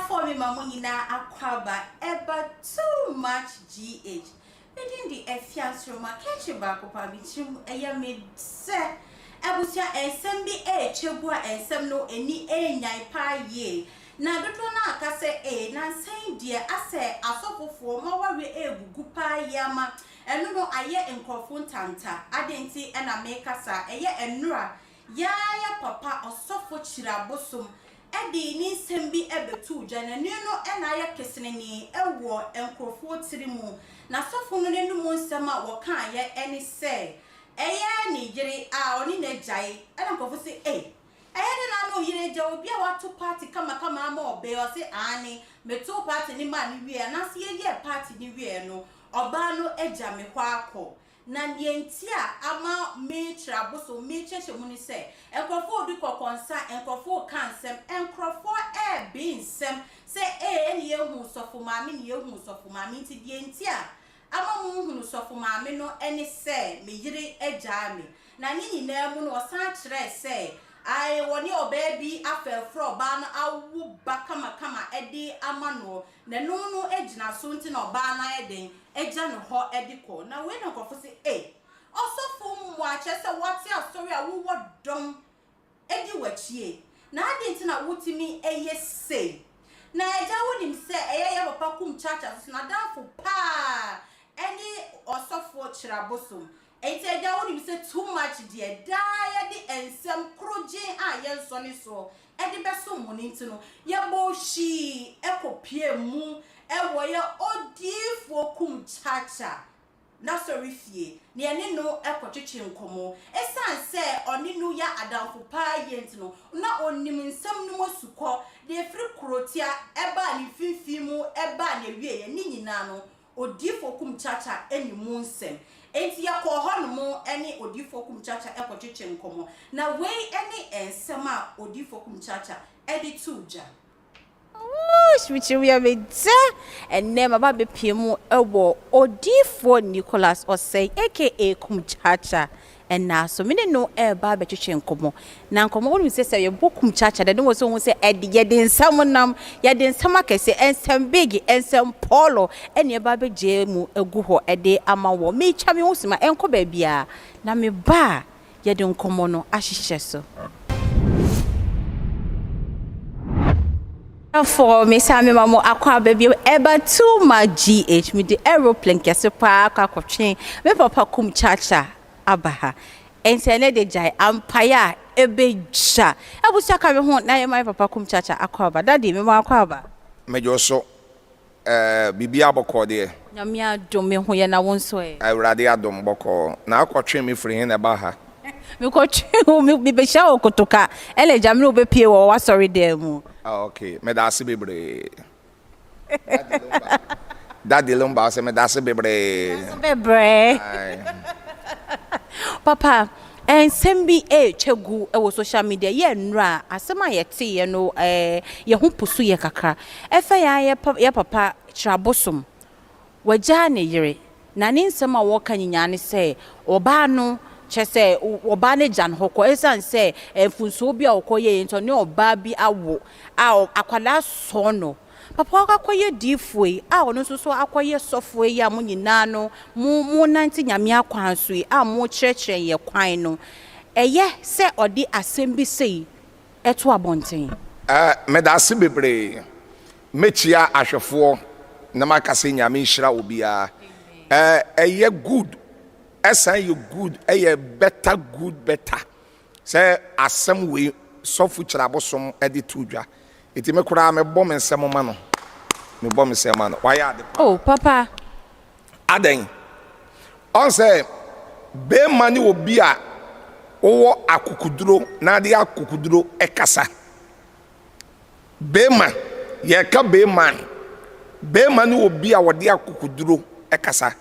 Abusuafoɔ me ma mo nyinaa akwaaba ɛba too much GH. Me din de Afia Nsoroma kɛnkye baako paa me tirim ɛyɛ me sɛ abusua nsɛm bi ɛɛkyɛ gu a nsɛm no ani ɛɛnyan paa yie na dodoɔ no ara ka sɛ ee nansa yi deɛ asɛ asɔfofoɔ mo awareɛ ɛɛgugu paa yie ama ɛno no ayɛ nkorɔfo ntanta adɛn nti ɛna meeka saa ɛyɛ ɛnora Yaa yɛ papa ɔsɔfo kyiri abosom de ne nsɛm bi bɛtoo dwa na ɛno no na ayɛ kesenenee wɔ nkurɔfoɔ tiri mu. Na sɔfo no n'anum nsɛm a wɔkaeɛ ne sɛ ɛyɛ ne yere a ɔne no agyae ɛna nkurɔfoɔ se ei ɛyɛ dɛn na ne yere agya obi a wato party kamakama ama ɔbaa yi ɔse aane metoo party no maa no wieɛ anaase yɛyɛɛ party no wieɛ no ɔbaa no agya me hɔ akɔ Na nea enti a ama merekyerɛ abosom, merekyerɛkyerɛ mu ne sɛ, nkurɔfoɔ redi kɔkɔnsa, nkurɔfoɔ reka nsɛm, nkurɔfoɔ rebe nsɛm sɛ ee ɛne yɛhuu sɔfo maame ne yɛhuu sɔfo maame nti deɛ nti a ama monhunu sɔfo maame no ne sɛ me yere agyaa me. Na ne nyinaa mu no ɔsan kyerɛɛ sɛ ae wɔne ɔbaa bi afɛɛfrɛ ɔbaa no awo ba kamakama de ama noɔ. Na ɛno no gyina so nti na ɔbaa no ayɛ dɛn agya no hɔ de kɔ. Na wei na nkurɔfo se, Ei, ɔsɔfo mmoa, kyerɛ sɛ woate asɔre a wowɔ dɔm di w'akyie, na adɛn nti na wotumi yɛ sei? Na agya wonim sɛ ɛyɛ yɛ papa kum Chacha nso so n'adamfo paa ne ɔsɔfo Kyerɛabosom. Enti agya wonim sɛ too much deɛ daa yɛde nsɛm korogyen a yɛnsɔ ne soɔ de bɛsom mo no nti no, yɛbɔɔ hwii kɔpuee mu wɔ yɛn odiyifoɔ kum Chacha n'asɔrefie, na yɛne no kɔtwetwee nkɔmmɔ. Ɛsiane sɛ ɔne no yɛ adamfo paa yie nti no, na ɔnim nsɛm no mu asukɔ, deɛ ɛfiri kurotia baa ne mfimfini mu baa n'awieeɛ, ne nyinaa no, Odiyifoɔ Kumchacha ne mu nsɛm. Enti yɛkɔɔ hɔnom ne Odiyifoɔ Kumchacha kɔtwetwee nkɔmmɔ. Na wei ne nsɛm a Odiyifoɔ Kumchacha de too dwa. Woosh me tirim yɛ me dɛ ɛnnɛ maba abɛpue mu wɔ Odiyifoɔ Nicholas Osei aka Kumchacha Ɛnna so me ne no reba abɛtwetwe nkɔmmɔ. Na nkɔmmɔ, wonim sɛ sɛ yɛbɔ kum kyakya de, ne wɔ sɛ wohu sɛ ɛde yɛde nsɛm nam, yɛde nsɛm akɛse, nsɛm big, nsɛm pɔɔlɔ ɛna ɛba abɛgyae mu agu hɔ ɛde ama wɔ. Metwa me ho sima, ɛnkɔ baabiara. Na meba a, yɛde nkɔmmɔ no ahyehyɛ so. For me san mema mo akwaaba bio ɛba too much GH mede aeroplane kɛse paa akɔ akɔtwe me papa kum chacha aba ha ɛnti ɛnɛ de gyae ampaeɛ a ɛbɛdwa abusua ka me ho na yɛma me papa kum chacha akwaaba daddy mema akwaaba. Megye wo so Eh biribiara bɔkɔɔ deɛ. Nyame adom me ho yɛ na wo nso ɛ? Awurade adom bɔkɔɔ. Na wokɔ twee me firi he na ɛbaa ha? Me kɔ twee wo, me bɛhyia wo kotoka ɛna agya me ne wo bɛpie wɔ w'asɔre dan mu. Ah ok, meda ase bebree. Daddy Lumba, Daddy Lumba ɔse meda ase bebree. Meda ase bebree. Papa, Nsɛm bi retwa gu wɔ social media yɛ nnora a, asɛm a yɛteeɛ no yɛn ho poso yɛ kakra. Ɛfa yɛn ara yɛ papa Kyerɛabosom, wagyaa ne yere, na ne nsɛm a ɔreka nyinaa ne sɛ ɔbaa no, kyerɛ sɛ ɔbaa no agya ne hɔ kɔ ɛsiane sɛ mfomsoɔ bi a ɔkɔyɛeɛ nti ɔne ɔbaa bi awo a akwadaa sɔɔ no. Papa wakɔyɛ diifoɔ yi a ɔno nso so akɔyɛ sɔfoɔ yi a mo nyinaa no mo monante Nyame akwan so yi a mokyerɛkyerɛ yɛ kwan no, ɛyɛ sɛ ɔde asɛm bi sei to abɔnten? Eh, medase bebree. Mɛkyia ahwɛfoɔ na maka sɛ Nyame nhyira obiara. Eh, ɛyɛ good, ɛsan yɛ good, ɛyɛ better good better. Sɛ asɛm wei sɔfo kyerɛ abosom de too dwa nti me koraa me bɔ me nsɛm ma no me bɔ me nsɛm ma no wayɛ ade paa. Oh papa. Adɛn? Ɔn sɛ beema ne obi a wowɔ akokoduro na ade akokoduro kasa. Beema, yɛka beema a, beema ne obi a wɔde akokoduro kasa.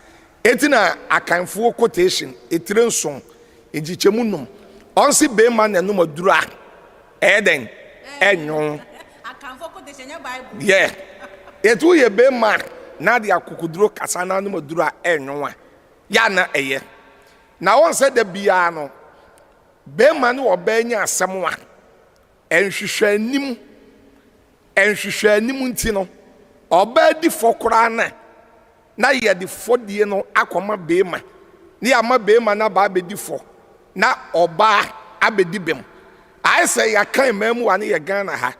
Eti na Akanfoɔ quotation, etire nson, nkyekyɛmu num, ɔnse beema na ɛnom aduro a, ɛyɛ dɛn? Ɛnwo. Akanfoɔ quotation, ɛnyɛ Bible. Yeah. Eti woyɛ beema na de akokoduro kasa na anom aduro a ɛnwo a, yɛ a na ɛyɛ. Na ɔnsɛ da biara no, beema ne ɔbaa nya asɛm a, Nhwehwɛanim. Nhwehwɛanim nti no, ɔbaa di fɔ koraa no a, na yɛde fɔdie no akɔma beema, na yɛama beema no aba abɛdi fɔ, na ɔbaa abɛdi bem. Ayɛ sɛ yɛaka mmamuwa no yɛ Ghana ha.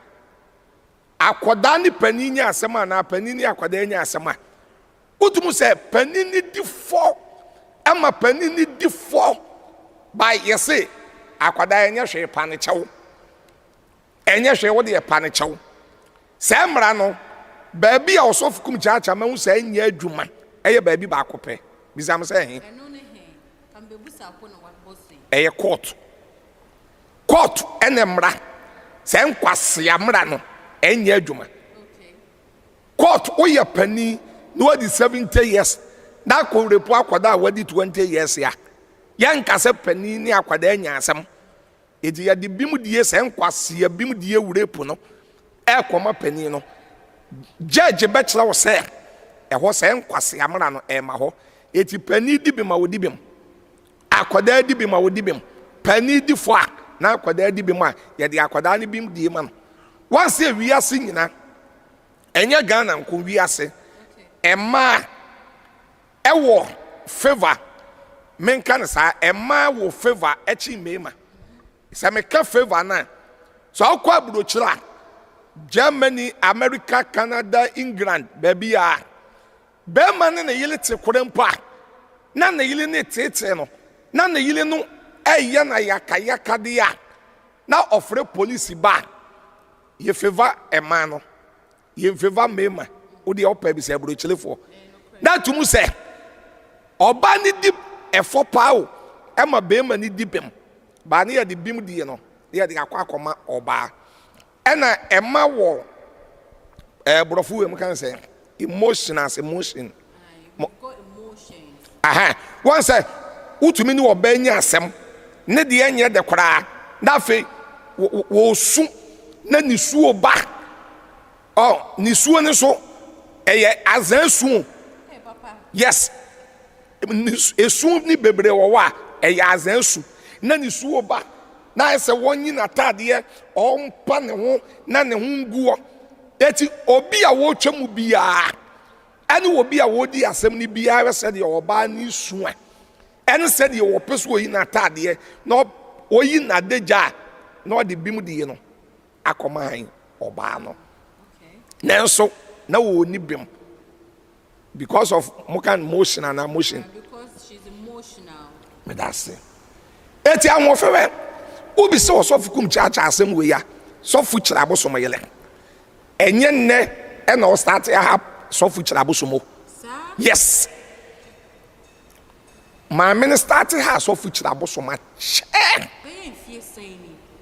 Akwadaa ne panin nya asɛm anaa panin ne akwadaa nya asɛm a, wotumi sɛ panin no di fɔ, ɛma panin no di fɔ by yɛse akwadaa ɛnyɛ hwee pa ne kyɛw. Ɛnyɛ hwee wo deɛ pa no kyɛw. Saa mmara no, baabi a ɔsɔfo kum kyaakyaa mahu sɛ ɛnyɛ adwuma ɛyɛ baabi baako pɛ. Bisa me sɛ ɛhe? Ɛyɛ court. Court ɛna mmara. Sɛ nkwasea mmara no ɛnyɛ adwuma. Court woyɛ panin na wadi 70 years na akɔ repo akwadaa a wadi 20 years a, yɛnka sɛ panin ne akwadaa anya asɛm. Enti yɛde bem die sɛ nkwasea bem die rape no ɛrekɔma panin no. Judge bɛkyerɛ wo sɛ ɛhɔ sɛ nkwasea mmara no ɛma hɔ. Enti panin di bem a ɔdi bem. Akwadaa di bem a ɔdi bem. Panin di fɔ a na akwadaa di bem a yɛde akwadaa no bem die ma no. Wɔn sɛ wiase nyina ɛnyɛ Ghana nko wiase mmaa ɛwɔ favour menka no saa mmaa wɔ favour ɛkyen mmarima sɛ meka favour no a sɛ ɔkɔ aburokyerɛ a Germany America Canada England baabi a bɛrima ne ne yere te kora mpo a na ne yere ne teetee no na ne yere no ɛyɛ na yakayakadeɛ a na ɔfrɛ polisi ba a yɛ favour mmaa no Yɛmfeva mmarima, wo deɛ wopɛ bisa aburokyerefoɔ. Na ato mu sɛ ɔbaa no di ɛfɔ paa o, ɛma barima no di bem. Baa no yɛde bem die no, na yɛde akɔ akɔma ɔbaa. Ɛna ɛma wɔ ɛɛ borɔfo wɔ mu kan sɛ emotionals emotion. Aha, wɔn sɛ wotumi ne ɔbaa nya asɛm ne deɛ nyɛ dɛ koraa na afei wɔsu na nisuo ba ɔ nisuo no so ɛyɛ azan su yes esu ne bebree wɔ hɔ a ɛyɛ azan su na nisuo ba na ayɛ sɛ wɔnyi n'ataadeɛ ɔmpa ne ho na ne ho nguɔ eti obi a wɔretwa mu biara ɛne obi a wɔredi asɛm no biara sɛdeɛ ɔbaa ne su a ɛne sɛdeɛ wɔpɛ so oyi n'ataadeɛ na oyi n'adagya a na ɔde bim deɛ no akɔma han ɔbaa no nanso na wɔnni bem because of mo kan motion ana motion meda ase eti ahoɔfɛ wɛ obi sɛ ɔsɔfo kum kyaakyaa asɛm wei a sɔfo kyerɛ abosom yɛlɛ ɛnyɛ nnɛ ɛna ɔstarte aha sɔfo kyerɛ abosom o yes maame no starte ha sɔfo kyerɛ abosom akyɛ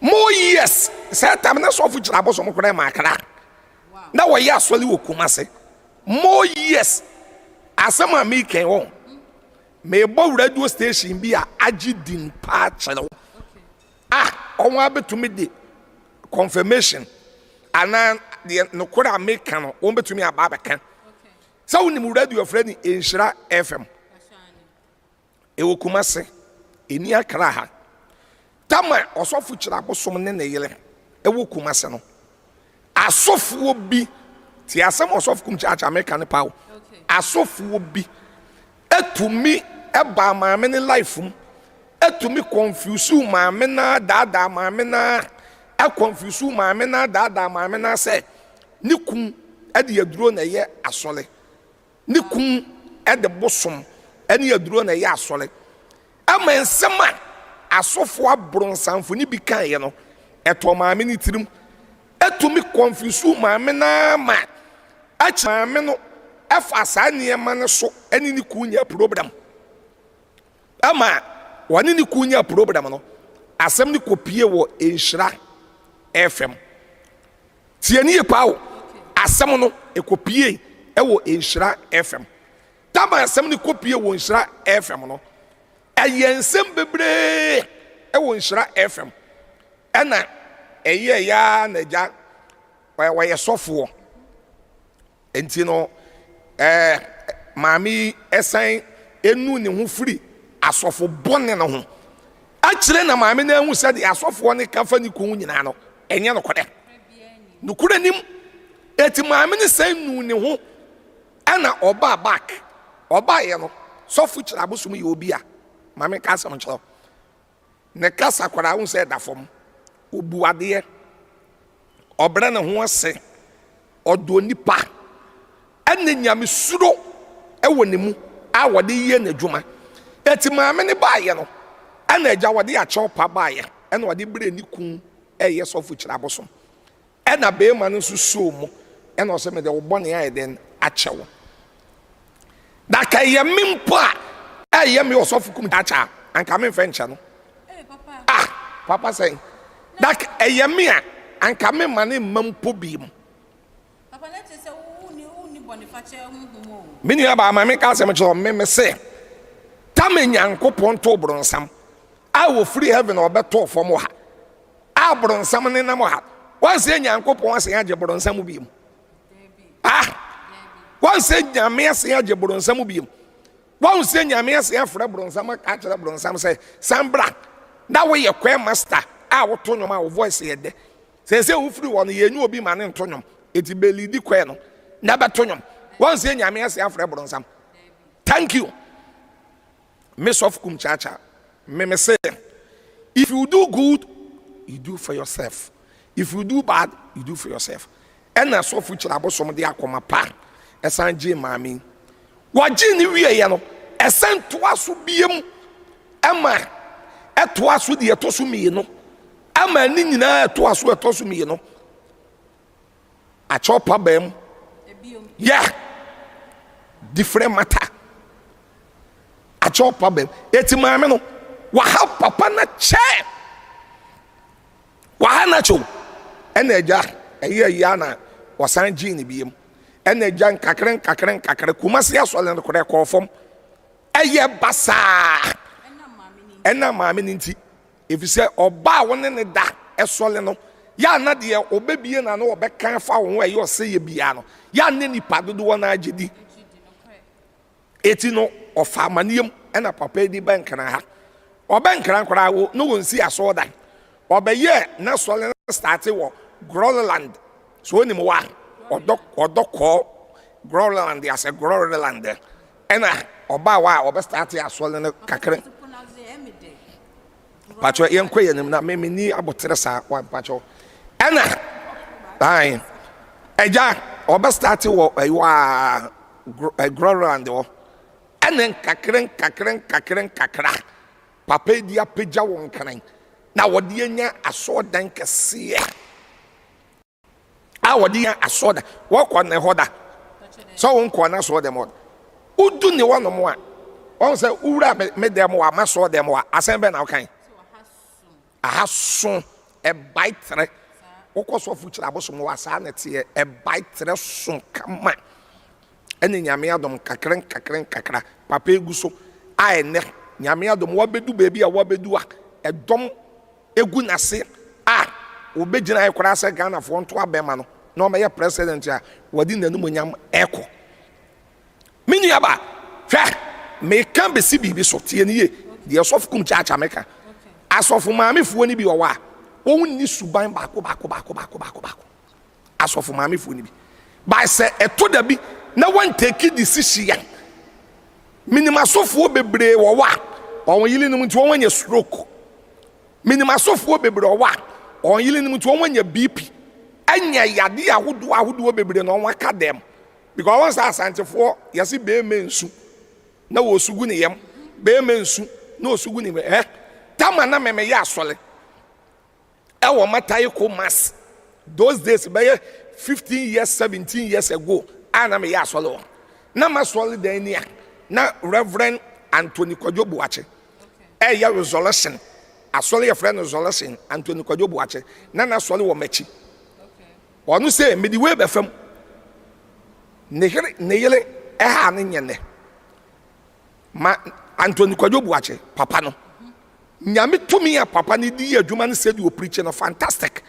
more years sɛ tam na sɔfo kyerɛ abosom koraa ma akra na wɔyɛ asɔre wɔ Kumase more years asɛm a mekɛn wɔn mebɔ radio station bi a agye din paa kyerɛw a wɔn abɛtumi de confirmation anaa deɛ nokorɛ a meka no wɔn bɛtumi aba abɛka sɛ wonim radio frɛ ne Nhyira FM ɛwɔ Kumase ɛni Akra ha tama ɔsɔfo kyerɛ abosom ne ne yere ɛwɔ Kumase no asɔfoɔ bi te asɛm ɔsɔfo kum kyaakyaa meka ne paa asɔfoɔ bi etumi ɛbaa maame ne life mu etumi confuse maame na daadaa maame na ɛconfuse maame na daadaa maame na sɛ ne kun ɛde aduro na ɛyɛ asɔre ne kun ɛde bosom ɛne aduro na ɛyɛ asɔre ama nsɛm a asɔfoɔ aborɔnsanfo ne bi kaeɛ no ɛtɔ maame ne tirim etumi confuse maame naa ma akyi maame no ɛfa saa nneɛma no so ɛne ne kun nya problem ama wɔne ne kun nya problem no asɛm no kɔpie wɔ Nhyira FM tie ne yie paa o asɛm no ɛkɔpie ɛwɔ Nhyira FM tama asɛm no kɔpie wɔ Nhyira FM no ɛyɛ nsɛm bebree ɛwɔ Nhyira FM ɛna ɛyɛ yaa na agya wɔyɛ sɔfoɔ nti no ɛɛ maame yi ɛsan enu ne ho firi asɔfo bɔne no ho akyerɛ na maame no ehu sɛ deɛ asɔfoɔ ne ka fa ne kun nyinaa no ɛnyɛ nokorɛ nokorɛ nim. Eti maame no san nuu ne ho ɛna ɔbaa back. Ɔbaeɛ no, sɔfo kyerɛ abosom yɛ obi a, maame nka asɛm nkyerɛ wo. Ne kasa koraa wohu sɛ ɛda fam. Obu adeɛ. Ɔbrɛ ne ho ase. Ɔdɔ nipa. Ɛna nyamesuro ɛwɔ ne mu a wɔde yɛ n'adwuma. Eti maame no baeɛ no, ɛna agya wɔde akyɛw pa baeɛ ɛna ɔde brɛ ne kun ɛyɛ sɔfo kyerɛ abosom. Ɛna barima no nso soo mu ɛna ɔsɛ mede wo bɔne ayɛ dɛn akyɛ wo. Na ka ɛyɛ me mpo a ɛyɛ me ɔsɔfo kum kyaakyaa a anka memfɛ nkyɛ no. Ah papa sɛn na ɛyɛ me a anka me ma ne mma mpo bi mu. Me nua baa ma menka asɛm kyerɛ me me se tame Nyankopɔn too boronsam a wɔfiri heaven a ɔbɛtɔɔ fam wɔ ha a boronsam nenam ha. Wɔnsɛ Nyankopɔn asen agye boronsam bi mu. Ah! Wɔnsɛ Nyame asen agye boronsam bi mu. Wɔnsɛ Nyame asen afrɛ boronsam aka akyerɛ boronsam sɛ san bra na woyɛ choir master a woto nnwom a wo voice yɛ dɛ. Sɛ sɛ wofiri hɔ no yɛnyɛ obi ma ne nto nnwom. Eti bɛlidi choir no na bɛto nnwom. Wɔnsɛ Nyame asen afrɛ boronsam. Thank you. Me sɔfo kum kyaakyaa me me se if you do good you do for yourself if you do bad you do for yourself. Ɛna sɔfo kyerɛ abosom de akoma pa ɛsan gyee maame yi. Wɔgyee ne wieɛ no ɛsan toa so biem ɛma ɛtoa so deɛ ɛtɔ so mmienu ɛma ne nyinaa ɛtoa so ɛtɔ so mmienu. Akyɛw pa baa mu. Yeah. Different matter. Akyɛw pa baa mu. Eti maame no, waha papa na kyɛ. Waha na kyɛw. Ɛna agya, ɛyɛ ɛyɛ na wɔsan gyee ne biem. Ɛna agya nkakra nkakra nkakra Kumasi asɔre no koraa kɔɔ fam. Ɛyɛ basaa. Ɛna maame no nti. Efisɛ ɔba a wo ne no da sɔre no, yɛ a na deɛ ɔbɛbie n'ano ɔbɛka afa wo ho a ɛyɛ ɔsɛeɛ biara no, yɛ a na nnipa dodoɔ no ara gye di. Eti no, ɔfa amaneɛ mu ɛna papa yi de ba Nkran ha. Ɔbɛ Nkran koraa wo na wɔnsi asɔɔdan. Ɔbɛyɛɛ n'asɔre no starte wɔ Groenland. So wonim hɔ a? Ɔdɔ ɔdɔ kɔɔ Groenland asɛ Groenland. Ɛna ɔbaa hɔ a ɔbɛ starte asɔre no kakra. Pakyɛ yɛn kɔ yɛn nim na me me ni abotere saa wa pakyɛ. Ɛna ayi ɛgya ɔbɛ starte wɔ ɛyɔ a Groenland hɔ. Ɛna nkakra nkakra nkakra nkakra papa yi de apagya wɔn nkran na wɔde anya asɔɔdan kɛseɛ a wɔde yɛ asɔɔdan. Wɔkɔ ne hɔ da sɛ wɔn kɔ n'asɔɔdan mu wodu ne hɔ nom a wɔn sɛ wura me dɛm wɔ ama asɔɔdan mu a asɛm bɛn na wɔkan aha so ɛbae tere wokɔ sɔfo kyerɛ abosom wɔ asaa na teɛ ɛbae tere so kama. Ɛne Nyame adom nkakra nkakra nkakra papa egu so a ɛnɛ Nyame adom wabedu baabi a wabedu a ɛdɔm egu n'ase a obegyina ayɛ koraa sɛ Ghanafoɔ nto abɛma no na ɔmɛyɛ president a wɔde n'anumonyam ɛkɔ. Me nuaba, hwɛ, meka besi biribi so, tie ne yie, deɛ sɔfo kum kyaakya meka. Asɔfo maamefoɔ no bi wɔ hɔ a wɔn nni suban baako baako baako baako baako baako. Asɔfo maamefoɔ no bi. By sɛ ɛtɔ da bi na wɔn take decision. Minim asɔfoɔ bebree wɔ hɔ a wɔn yerenom nti wɔn anya stroke. Minim asɔfoɔ bebree wɔ hɔ a wɔn yerenom nti wɔn anya BP. Anya yadeɛ ahodoɔ ahodoɔ bebree na wɔn aka dɛm. Because wɔn sɛ asantefoɔ yɛse beeme nsu na wɔsu gu ne yam. Beeme nsu na wɔsu gu ne yam. Eh, tama na mɛmɛyɛ asɔre. Ɛwɔ Mataheko Mass those days bɛyɛ 15 years 17 years ago a na meyɛ asɔre wɔ na m'asɔre dan ni a na Reverend Anthony Kwadwo Boakye ɛyɛ resurrection asɔre yɛfrɛ no resurrection Anthony Kwadwo Boakye na n'asɔre wɔ m'akyi. Ɔno sɛ mede wei bɛfam ne yere ne yere ɛha ne nyɛ nɛ ma Anthony Kwadwo Boakye papa no. Nyame tumi a papa no de yɛ adwuma no sɛdeɛ ɔprikyi no fantastic.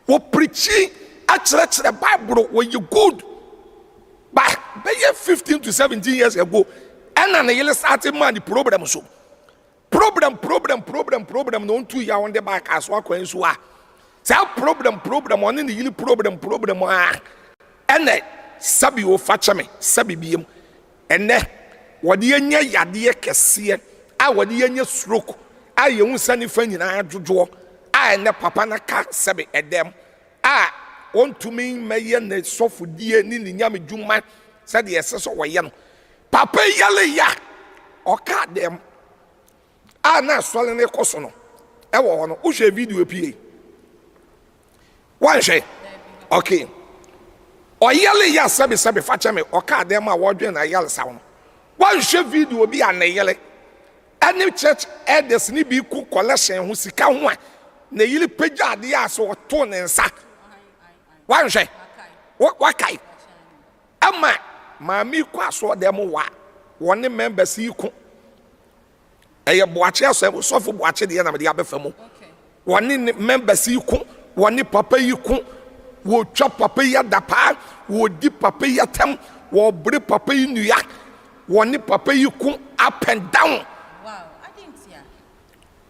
Ɔprikyi akyerɛkyerɛ Bible wɔyɛ good. Ba bɛyɛ 15 to 17 years ago ɛna ne yere starte maa ne problem so. Problem problem problem problem na ɔntu yɛ a ɔnde ba kaa so akwan so a saa problem problem ɔne ne yere problem problem a. Ɛna sɛbi o fa kyɛ me sɛbi biem. Ɛnɛ wɔde anya yadeɛ kɛseɛ a wɔde anya stroke a yɛhu sɛ ne fa nyinaa dwodwoɔ a ɛnɛ papa no ka sɛbi ɛdɛm a ɔntumi mmɛyɛ ne sɔfodie ne ne nyame dwuma sɛdeɛ ɛsɛ sɛ wɔyɛ no. Papa yi yale ya ɔka dɛm a na asɔre no kɔ so no ɛwɔ hɔ no wohwɛ video pie wanhwɛ okay ɔyale ya sɛbesɛbe fa kyɛ me ɔka dɛm a wɔdwen na ayaresa no wanhwɛ video bi a ne yere ɛne church elders ne bi ko collection ho sika ho a ne yere pagya adeɛ a so ɔto ne nsa wanhwɛ wakae ama maame kɔ asɔɔ dɛm wa wɔne members yi ko ɛyɛ boakye asɔ sɔfo boakye deɛ na mede abɛfa mu wɔne ne members yi ko wɔne papa yi ko wɔtwa papa yi adapaa wɔdi papa yi atɛm wɔbere papa yi nnua wɔne papa yi ko up and down.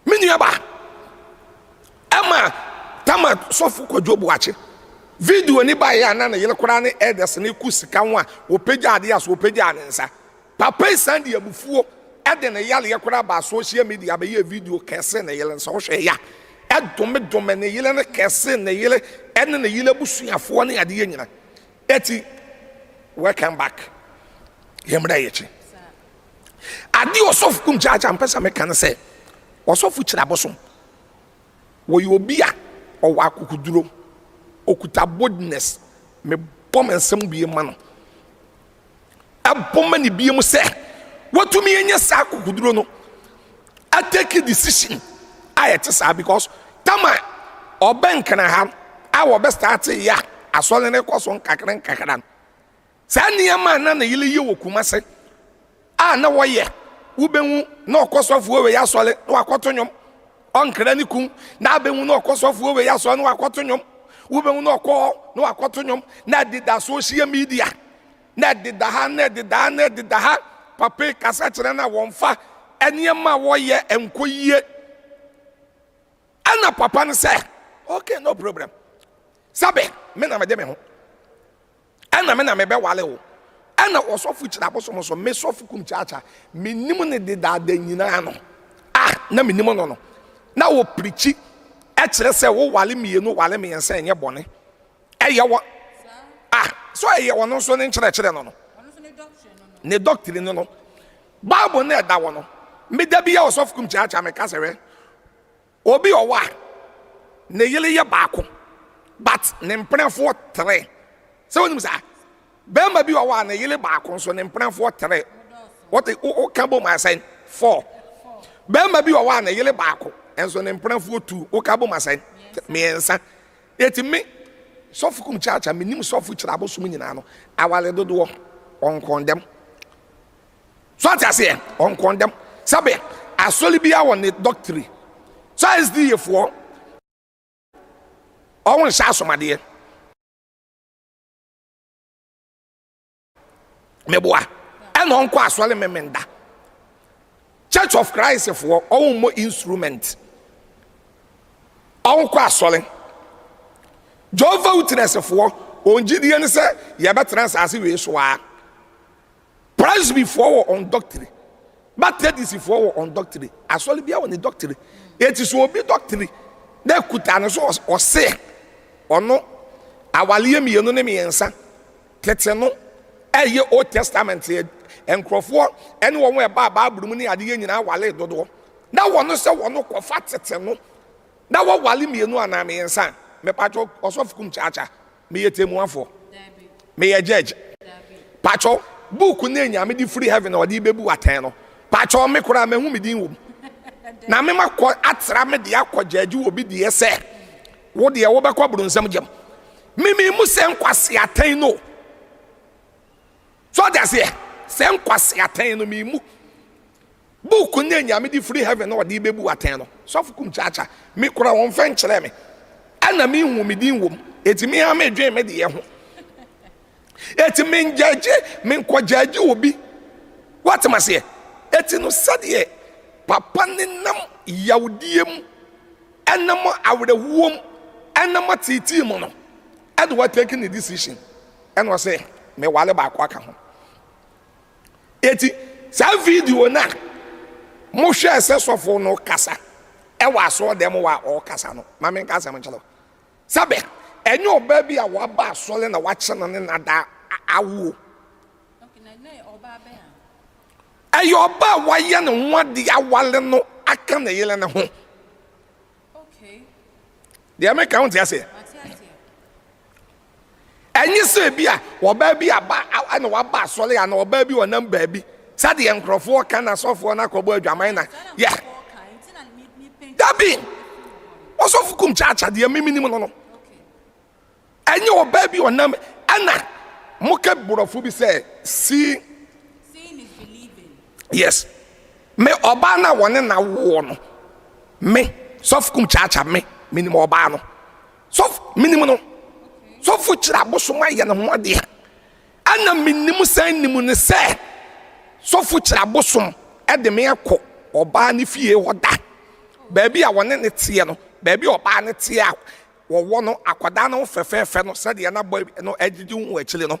Me nua ba ɛma tama sɔfo Kwadwo Boakye video ni ba yɛ a na ne yere koraa ne elders ne ku sika ho a wɔpagya adeɛ a so wɔpagya ne nsa. Papa yi san de abufuo ɛde ne yaleɛ koraa ba social media bɛyɛ video kɛse ne yere nsa wohwɛ ya ɛdomedome ne yere ne kɛse ne yere ɛne ne yere abusuafoɔ ne adeɛ nyina. Eti welcome back yɛmmerɛ yɛkyi adeɛ ɔsɔfo kum kyaakyaa mpɛ sɛ meka no sɛ ɔsɔfo kyerɛ abosom wɔyɛ obi a ɔwɔ akokoduro okuta boldness. Mebɔ me nsɛm bie ma no ɛbɔ ma ne bie mu sɛ watumi anya saa akokoduro no atake decision a yɛte saa because tama ɔbɛ nkana ha a wɔbɛ start yɛ a asɔre ne kɔ so nkakra nkakra no saa nneɛma a na ne yere yɛ wɔ Kumase a na wɔyɛ wobɛhu na ɔkɔ sɔfoɔ wei asɔre na wakɔto nnwom ɔnkra ne kum na abɛhu na ɔkɔ sɔfoɔ wei asɔre na wakɔto nnwom wobɛhu na ɔkɔ hɔ na wakɔto nnwom na ɛdeda social media na ɛdeda ha na ɛdeda ha na ɛdeda ha. Papa yi kasa kyerɛ no a wɔmfa nneɛma a wɔyɛ nkɔ yie ɛna papa no sɛ okay, no problem, sɛbe me na mede me ho ɛna me na mebɛwale wo. Ɛna ɔsɔfo kyerɛ abosom so me sɔfo kum kyaakyaa menim ne dedaada nyinaa no a na menim no na wɔpirikyi ɛkyerɛ sɛ wowale mmienu wale mmiɛnsa ɛnyɛ bɔne ɛyɛ wɔ a so ɛyɛ ɔno nso ne nkyerɛkyerɛ no ne doctrine no Bible no ɛda wɔ no meda bi yɛ ɔsɔfo kum kyaakyaa meka sɛ hwɛ obi ɔwɔ a ne yere yɛ baako but ne mpenafoɔ tere sɛ wonim saa bɛrima bi ɔwɔ a ne yere baako nso ne mpenafoɔ tere wɔte woka bom asɛn four. Bɛrima bi ɔwɔ a ne yere baako nso ne mpenafoɔ two woka bom asɛn mmiɛnsa. Eti me sɔfo kum kyaakyaa menim sɔfo kyerɛ abosom nyinaa no awale dodoɔ ɔnkɔndɛm so ate aseɛ ɔnkɔndɛm sɛbe asɔre bi wɔ ne doctrine so SDA foɔ ɔwɔ nhyɛ asomadeɛ meboa ɛna ɔnkɔ asɔre memenda. Church of Christ foɔ ɔwɔ mmɔ instrument ɔnkɔ asɔre. Jehovah Witness foɔ wɔn gyidie ne sɛ yɛbɛtena asase wei so a. Presby foɔ wɔ on doctrine, Methodist foɔ wɔ on doctrine. Asɔre bi wɔ ne doctrine. Eti so obi doctrine na ekuta no so ɔse ɔno awaleɛ mmienu ne mmiɛnsa tete no ɛyɛ Old Testament nkurɔfoɔ ɛne wɔn ɛba Bible mu ne adeɛ nyinaa wale dodoɔ na wɔn sɛ wɔn kɔfa tete no na wɔwale mmienu anaa mmiɛnsa. Mepatwɔ ɔsɔfo kum kyaakyaa meyɛ temuafoɔ meyɛ judge patwɔ book ne Nyame de firi heaven na ɔde bɛbu atɛn no patwɔ me koraa mahu me din wɔ mu na mema kɔ atra me deɛ akɔ judge wɔ bi deɛ sɛ wo deɛ wobɛkɔ boronsam gyam mimi mu sɛ nkwase atɛn no so ɔde aseɛ sɛ nkwase atɛn no mi mu book ne Nyame de firi heaven na ɔde bɛbu atɛn no sɔfo kum kyaakyaa me koraa wɔn fɛ nkyerɛ me ɛna mi hu mi din wɔ mu eti mi ha mi dwen mi deɛ ho eti mi ngyagye mi nkɔgyagye obi wɔte ma seɛ eti no sɛdeɛ papa ne nam yawdie mu ɛnam awerɛhoɔ mu ɛnam ateetee mu no ɛde wa take ne decision. Ɛna ɔse mewale baako aka ho. Eti saa video no a mohwɛɛ sɛ sɔfo no kasa ɛwɔ asɔɔ dɛm wɔ a ɔrekasa no, ma menka asɛm nkyerɛ wo. Sɛbɛ ɛnyɛ ɔbaa bi a waba asɔre na wakye no ne nada awo. Ɛyɛ ɔbaa a wayɛ ne ho adeɛ awale no aka ne yere no ho. Deɛ meka wo nte aseɛ. Ɛnyɛ sɛ ebi a ɔbaa bi aba na waba asɔre anaa ɔbaa bi ɔnam baabi sɛdeɛ nkurɔfoɔ ka na sɔfoɔ no akɔbɔ adwaman na yɛ. Dabi, ɔsɔfo kum kyaakya deɛ mimi nim no no. Ɛnyɛ ɔbaa bi ɔnam ɛna moka borɔfo bi sɛ see yes me ɔbaa no a wɔne na woɔ no me sɔfo kum kyaakya me menim ɔbaa no. Sɔfo, menim no. Sɔfo kyerɛ abosom ayɛ ne ho adeɛ. Ɛna menim san nim no sɛ sɔfo kyerɛ abosom de me akɔ ɔbaa ne fie hɔ da. Baabi a wɔne ne teɛ no, baabi a ɔbaa ne teɛ a wɔwɔ no, akwadaa no ho fɛfɛɛfɛ no, sɛdeɛ n'abɔ no agyegye ho akyire no.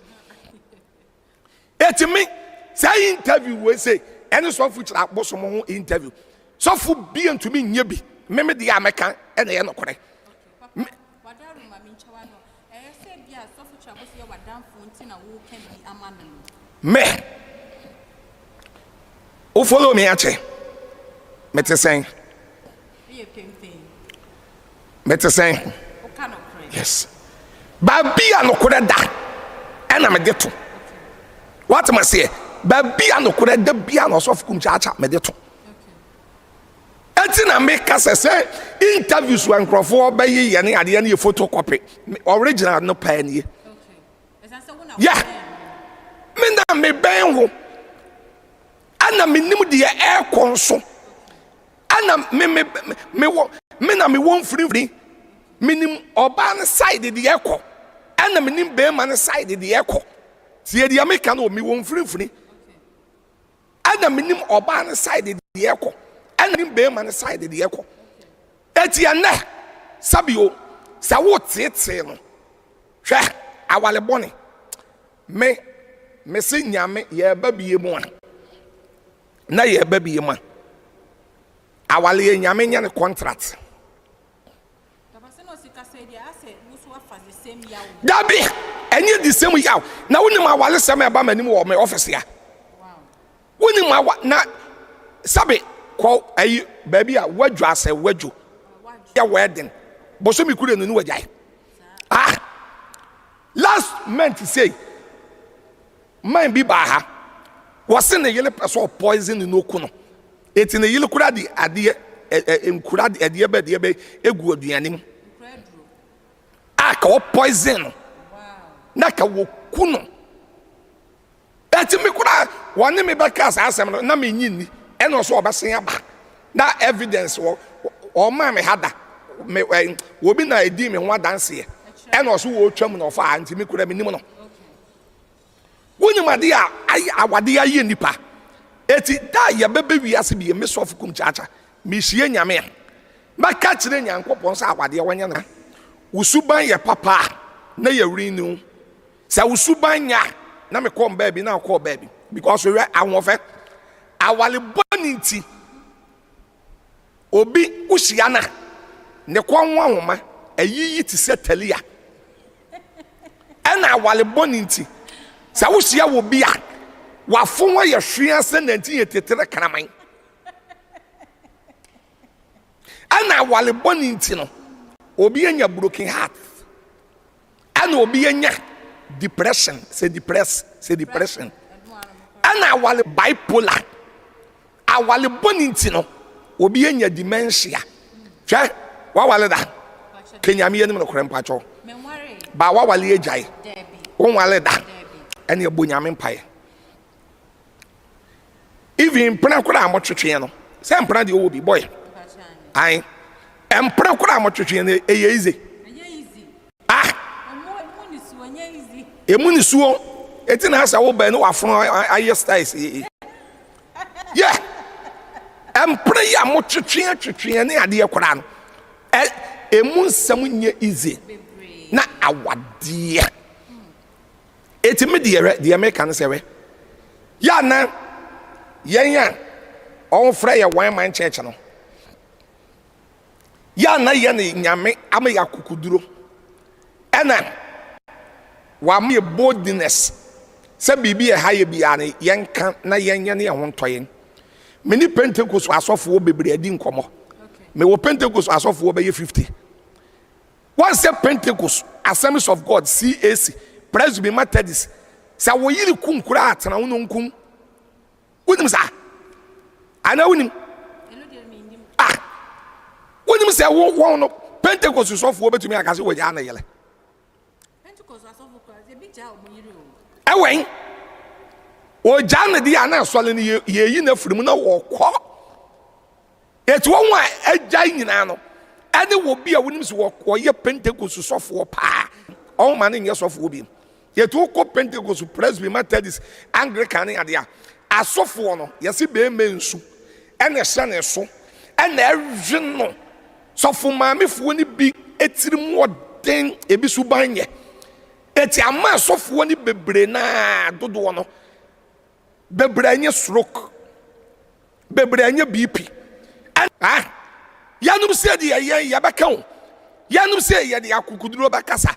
Eti me saa interview wei sei ɛne sɔfo kyerɛ abosom ho interview sɔfo bi ntumi nyɛ bi me me deɛ a mɛka ɛna ɛyɛ nokorɛ. Me wo follow me akyɛ mete sɛn. Mete sɛn? Yes. Baabi a nokorɛ da ɛna mede to. Wate ma seɛ? Baabi a nokorɛ da bia na ɔsɔfo kum kyaakya mede to. Ɛti na meka sɛ sɛ interviews wɔ nkurɔfoɔ bɛyɛ yɛ ne adeɛ no yɛ photocopy. Original no paa nie. Yɛ. Me na mebɛn wo. Ɛna menim deɛ ɛrekɔ nso. Ɛna me me me wɔ me na me wɔ mfinimfini. Menim ɔbaa no side deɛ ɛkɔ. Ɛna menim bɛrima no side deɛ ɛkɔ. Tie deɛ meka no me wɔ mfinimfini. Ɛna menim ɔbaa no side deɛ ɛkɔ. Ɛna menim bɛrima no side deɛ ɛkɔ. Eti ɛnɛ sɛbio sɛ woteetee no hwɛ awale bɔne me mese nyame yɛba bie mu a na yɛba bi ma awale nyame nyɛ ne contract. Dabi, ɛnyɛ the same yaw. Na wonim awale sɛm a ɛba m'anim wɔ me office ya. Wonim awa na sabe kɔ ayi baabi a wadwo asɛ wadwo yɛ wedding bosome kure no ne wagyae. Ah, last month sei Man bi baa ha, wɔse ne yere pɛ sɛ ɔpoison no na oku no. Eti ne yere koraa de adeɛ ɛ ɛ nkura ɛdeɛ bɛ ɛdeɛ bɛ egu aduane mu a ka ɔpoison no na ka wɔku no. Eti me koraa wɔne me bɛka saa asɛm no na menyi nni ɛna ɔso ɔbɛsen aba na evidence wɔ ɔmaa me ha da me ɛ obi na edi me ho adanseɛ ɛna ɔso wɔretwam na ɔfa ha nti me koraa menim no. Wonim adeɛ a ayɛ awadeɛ ayɛ nipa. Eti da a yɛbɛbɛ wiase bi me sɔfo kum kyaakya mehyia nyame a mɛka kyerɛ Nyankopɔn sɛ awadeɛ wɔnyɛ no wo suban yɛ papa a na yɛ renew sɛ wo suban nyɛ a na mekɔ baabi na akɔ baabi because hwɛ ahoɔfɛ awale bɔne nti Obi wohyia no a, ne kɔn ho ahoma ayiyi te sɛ talia. Ɛna awale bɔne nti, sɛ wohyia wɔ bi a, wafo ho ayɛ hwea sɛ nantin yɛ tetere kraman. Ɛna awale bɔne nti no, obi anya broken heart. Ɛna obi anya depression, sɛ depress, sɛ depression. Ɛna awale bipolar. Awale bɔne nti no, obi anya dementia. Hwɛ, wawale da? Ka Nyame anim nokorɛ mpakyɛw. Ba wawale agyae? Wonwale da? Ɛne ɛbɔ Nyame mpaeɛ. Even mpena koraa a motwetweɛ no, sɛ mpena deɛ ɔwɔ bi, boy. Ae. Mpena koraa a motwetweɛ no, ɛyɛ easy. Ah! Emu nisuo. Eti na asɛ wo bɛn ne wafono ayɛ styles yi. Yɛ! Mpere yi a mo twetwe twetwe ne adeɛ koraa no, ɛ emu nsɛm nyɛ easy. Na awadeɛ. Eti me deɛ hwɛ, deɛ meka ne sɛ hwɛ, yɛ a na yɛn a wɔfrɛ yɛ one man church no, yɛ a na yɛ ne Nyame ama yɛ akokoduro, ɛna wama yɛ boldness sɛ biribi ɛha yɛ biara no yɛnka na yɛnyɛ ne yɛn ho ntɔ yɛn. Me ne Pentecost asɔfoɔ bebree adi nkɔmmɔ. Mewɔ Pentecost asɔfoɔ bɛyɛ 50. Wɔn sɛ Pentecost, Assemblies of God, CAC, Presby, Methodist, sɛ wo yere kum koraa atena wo no nkum. Wonim saa? Anaa wonim? Ah, wonim sɛ wo wɔn no Pentecost sɔfoɔ bɛtumi aka sɛ wɔgyaa ne yere. Ɛwɛn, wɔgyaa ne deɛ a na asɔre no yɛyi no afiri mu na wɔkɔ. Eti wɔn a agyae nyinaa no, ɛne wɔ bi a wonim sɛ wɔyɛ Pentekoste sɔfoɔ paa, wɔn ma no nyɛ sɔfoɔ bi. Yɛti wokɔ Pentekoste, Presby, Methodist, Anglican ne adeɛ a, asɔfoɔ no, yɛse bɛɛma nsu ɛna ɛhyɛ ne so, ɛna ɛhwe no. Sɔfo maamefoɔ no bi etiri mu ɔden, ebi suban nyɛ. Eti ama asɔfoɔ no bebree naa dodoɔ no, bebree nye stroke. Bebree anya BP. Ah, yɛnom sɛ deɛ yɛn yɛbɛka o. Yɛnom sɛ yɛde akokoduro bɛkasa.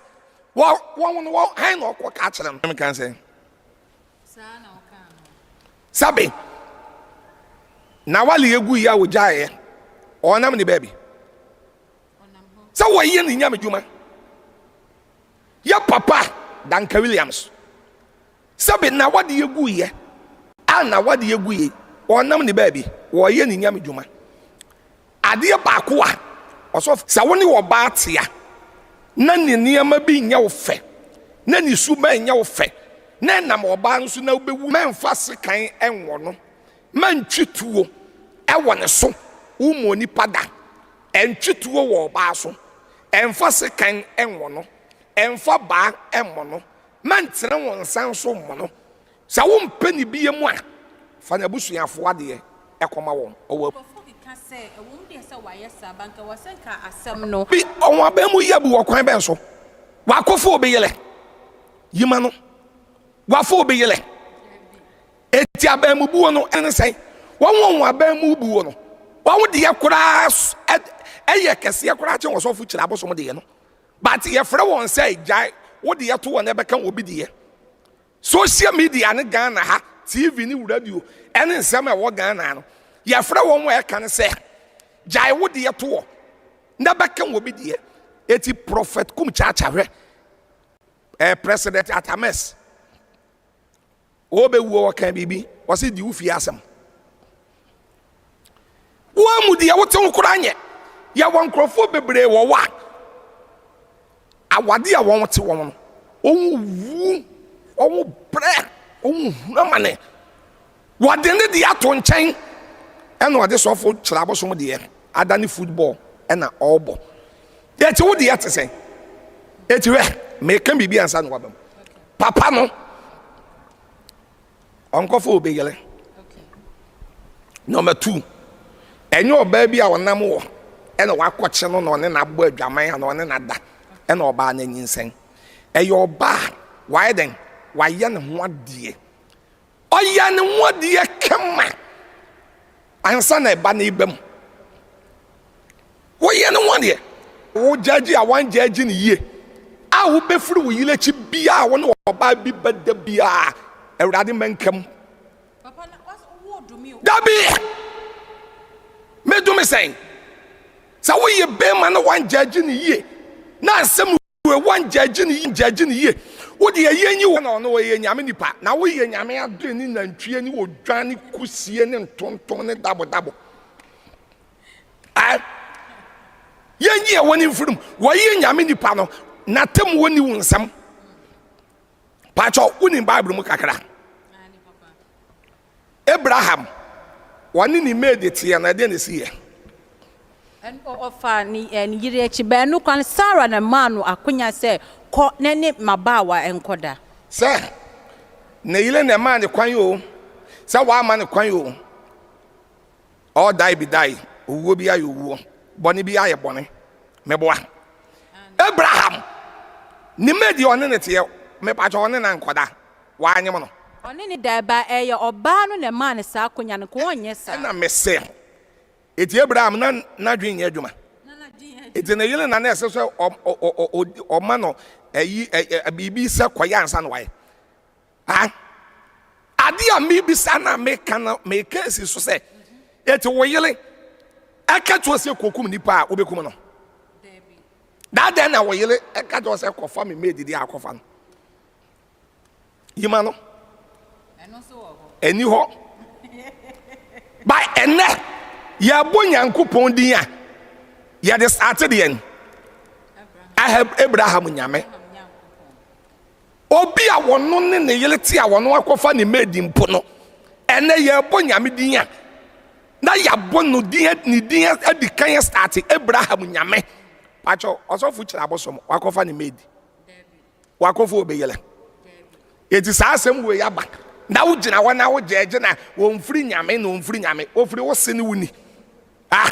Wɔ wɔn no wɔ han na ɔkɔ ka kyerɛ no. Meka sɛ. Sabe. Na wale egu yi a ogyaeɛ. Ɔnam ne baabi. Sɛ wɔyɛ ne nyame dwuma. Yɛ papa Duncan Williams. Sɛbe n'awadeɛ guiɛ a n'awadeɛ guiɛ, ɔnam ne baabi, ɔreyɛ ne nyame dwuma. Adeɛ baako a ɔsɔfo, sɛ wo ne ɔbaa te a, na ne nneɛma bi nyɛ wo fɛ, na ne suban nyɛ wo fɛ, na ɛnam ɔbaa no so na wobɛwu, mɛmfa sekan nwɔ no, mɛntwe tuo wɔ ne so, wommɔ onipa da, ɛntwe tuo wɔ ɔbaa so, ɛmfa sekan nwɔ no, ɛmfa baa mmɔ no, Mɛntene wo nsa nso mmɔ no. Sɛ wompɛ ne bie mu a, fa n'abusuafoɔ adeɛ kɔma wɔn. Ɔwɔ. Nkurɔfoɔ keka sɛ, Ɛwom deɛ sɛ wayɛ saa, but anka ɛwɔ sɛ nka asɛm no. Bi, wɔn aban mu yɛ bu wɔ kwan bɛn so? Wakɔfa obi yere, yi ma no. Wafa obi yere. Eti aban mu buo no ne sɛn? Wɔn wɔn aban mu buo no, wɔn deɛ koraa ɛyɛ kɛseɛ koraa kyɛn ɔsɔfo kyerɛ abosom deɛ no. But yɛfrɛ wɔn sɛ gyae wo deɛ to wɔn ɛbɛka obi deɛ. Social media ne Ghana ha, TV ne radio ɛne nsɛm a ɛwɔ Ghana no, yɛfrɛ wɔn a ɛka no sɛ gyae wo deɛ to wɔ na ɛbɛka obi deɛ. Eti Prophet Kum Chacha hwɛ, eh, President Atames. Ɔrebɛwuo ɔka biribi, ɔse di wo fie asɛm. Woa mu deɛ wote ho koraa nyɛ. Yɛwɔ nkurɔfoɔ bebree wɔ hɔ a, awade a wɔn te wɔn no, wɔn wu, wɔn brɛ, wɔn hunu amane. Wɔde ne deɛ ato nkyɛn, ɛna ɔde sɔfo kyerɛ abosom deɛ adane football ɛna ɔrebɔ. Eti wo deɛ te sɛn? Eti hwɛ, meka biribi ansa na waba mu. Papa no, ɔnkɔfa obi yere. Number two, ɛnyɛ ɔbaa bi a ɔnam wɔ ɛna wakɔkye no na ɔne no abɔ adwaman ana ɔne no ada ɛna ɔbaa no anyinsɛn. Ɛyɛ ɔbaa a wayɛ dɛn? Wayɛ ne ho adeɛ. Ɔyɛ ne ho adeɛ kama ansa na ɛba no reba mu. Woyɛ ne ho adeɛ. Wo gyagye a wangyagye no yie a wobɛfiri wo yere akyi biara a wo ne ɔbaa bi bɛda biara Awurade mma nka mu. Dabi! Medome sɛn? Sɛ woyɛ bɛrima na wangyagye no yie na asɛm Wei wangyagye no yie gyagye no yie. Wo deɛ yɛnyi wo na ɔno ɔyɛ nyame nipa na woyɛ nyame adoe ne nantwie ne odwan ne kusie ne ntontom ne dabo dabo. Ɛ yɛnyi ɛwɔ ne mfirim wɔyɛ nyame nipa no n'atemmuo ni wo nsam. Pakyɛ wonim Bible mu kakra. Abraham, ɔne ne maid teɛ no, ɛdeɛn na ɛsiiɛ? Ɔfaa ne yere akyi. Baanu kwan, Sara na ɛmaa no akonya sɛ, Kɔ na ne m'abaawa nkɔda. Sɛ ne yere na ɛmaa no kwan oo, sɛ wamma no kwan oo, Ɔdae bi dae, owuo bi ayɛ owuo, bɔne bi ayɛ bɔne. Meboa. Abraham, ne mma deɛ ɔne ne teɛ. Mepakyɛ ɔne no ankɔda? Wanyem no? Ɔne ne da ba ɛyɛ ɔbaa no na ɛmaa no saa akonya no nka ɔnyɛ saa. Ɛna mese, Enti Abraham na n'adwene nyɛ adwuma? Enti ne yere na na ɛsɛ sɛ ɔma no ayi biribi sɛ kɔyɛ ansa na wayɛ? Ha? Ade a mebisa na meka no meka asi so sɛ, enti wo yere ɛka kyerɛ sɛ kɔkum nipa a wobɛkum no? Daa dɛn na wo yere ɛka kyerɛ sɛ kɔfa me maid deɛ akɔfa no? Yima no. Ɛni hɔ. Ba ɛnɛ yɛbɔ Nyankopɔn din a yɛde sate deɛ Abraham nyame. Obi a wɔno ne ne yere te a wɔno akɔfa ne maid mpo no, ɛnɛ yɛbɔ nyame din a na yɛabɔ no din ne din adi kan starte Abraham nyame. Pakyɛ ɔsɔfo kyerɛ abosom wakɔfa ne maid. Wakɔfa obi yere. Eti saa asɛm wei aba na wogyina hɔ na wogyɛgye na wɔmfiri nyame na wɔmfiri nyame wɔfiri wo se ne wo ni. Ah,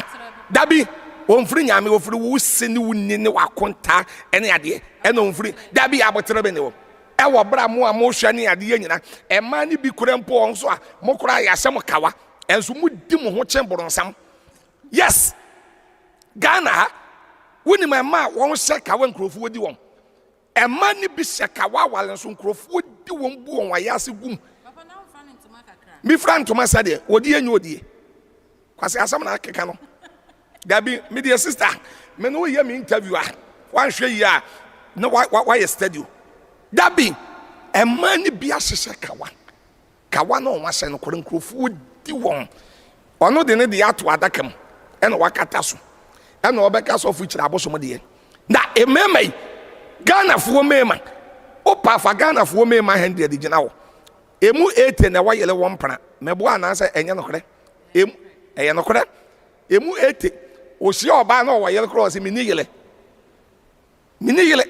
dabi, wɔmfiri nyame, wɔfiri wo se ne wo ni ne w'akonta ne adeɛ, ɛna wɔmfiri, dabi, abotere bɛ ne wɔ. Ɛwɔ berɛ a mo a mohwɛ ne adeɛ nyina, mmaa no bi kora mpo wɔn nso a, mo koraa yɛahyɛ mo kawa, ɛnso modi mo ho kyen boronsam. Yes, Ghana ha, wonim mmaa a wɔn hyɛ kawa nkurɔfoɔ di wɔn. Mmaa no bi hyɛ kawa aware nso nkurɔfoɔ di wɔn bu wɔn ayaase gum. Mefira ntoma sɛdeɛ wɔdi yɛ nyɛ odie. Kwasi asɛm na akeka no. Dabi, me deɛ sister, me ne woyɛ me interview a, wanhwɛ yie a, na wayɛ steady o. Dabi, mmaa no bi ahyehyɛ kawa. Kawa na wɔn ahyɛ no kora nkurɔfoɔ di wɔn. Ɔno de ne deɛ ato adaka mu, ɛna wakata so. Ɛna ɔbɛka sɔfo kyerɛ abosom deɛ. Na mmarima yi, Ghanafoɔ mmarima, wopa fa Ghanafoɔ mmarima 100 gyina hɔ. Emu 80 na ɛwɔ yere wɔ mpena. Meboa anaasɛ ɛnyɛ nokorɛ? Emu, ɛyɛ nokorɛ. Emu 80, ɔhyia ɔbaa na ɔwɔ yere koraa ɔse menni yere. Menni yere.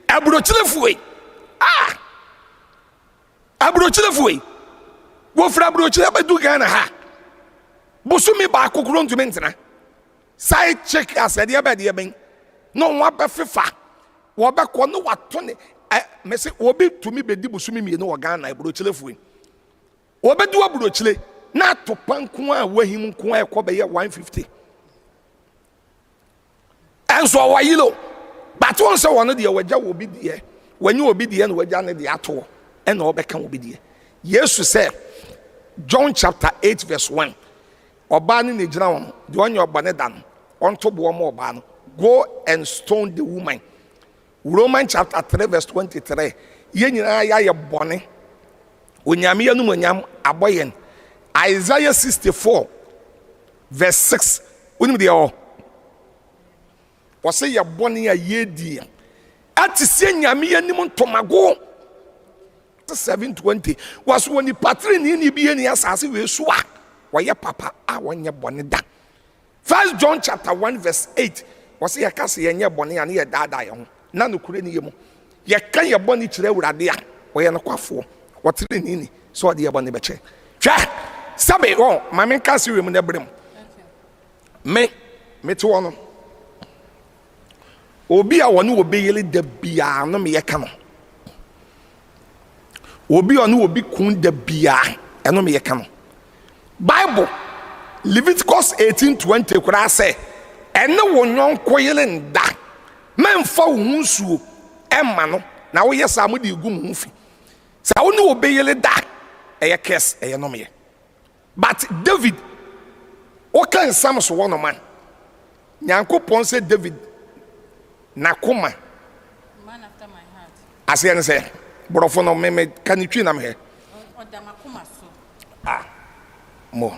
Aburokyerefoɔ yi, ah! Aburokyerefoɔ yi, wɔfiri aburokyere abɛdu Ghana ha. Bosome baako koro ntumi ntena. Side chick asɛdeɛ bɛdeɛ bɛn na wɔn abɛfefa wɔbɛkɔ ne wato ne ɛ mese obi tumi bɛdi bosome mmienu wɔ Ghana aburokyerefoɔ yi wɔbɛdu aburokyire na atopa nko a wahim nko a ɛkɔ bɛyɛ 150 ɛnso ɔwɔ yere o but wɔn sɛ wɔn deɛ wɔagya wɔ obi deɛ wɔnyɛ obi deɛ na wɔagya ne deɛ atoɔ ɛna ɔbɛka obi deɛ Yesu sɛ John chapter 8 verse 1 Ɔbaa no na egyina hɔ no, deɛ ɔnyɛ ɔbɔne da no, ɔnto boɔ ma ɔbaa no. Go and stone the woman. Roman chapter 3 verse 23. Yɛn nyinaa yɛayɛ bɔne. Onyame animuonyam abɔ yɛn. Isaiah 64 verse 6. Wonim deɛ ɔ? Wɔsɛ yɛ bɔne a yɛdie ɛte sɛ Nyame anim ntomago. 7:20 Wɔso onipa treneeni bi nni asase wei so a wɔyɛ papa a wɔnyɛ bɔne da. First John chapter 1 verse 8 wɔsɛ yɛka sɛ yɛnyɛ bɔne a ne yɛdaadaa yɛn ho na nokorɛ ni yɛ mu. Yɛka yɛ bɔne kyerɛ Awurade a ɔyɛ nokwafoɔ ɔtreneeni sɛ ɔde yɛ bɔne bɛkyɛ. Hwɛ sɛbe wɔn ma menka ase wei mu na ɛbrɛ mu. Me mete hɔ no Obi a ɔne obi yere da biara no meyɛ ka no. Obi a ɔne obi kun da biara ɛno meyɛ ka no. Bible Leviticus 18:20 koraa sɛ ɛne wo yɔnko yere nda mɛmfa wo ho nsuo ɛmma no na woyɛ saa mode gu mo ho fi. Sɛ wo ne obi yere da ɛyɛ curse ɛyɛ nomeyɛ. But David woka nsɛm so wɔ no ma Nyankopɔn sɛ David n'akoma aseɛ ne sɛ borɔfo no me me ka ne twi na mehwɛ ah mo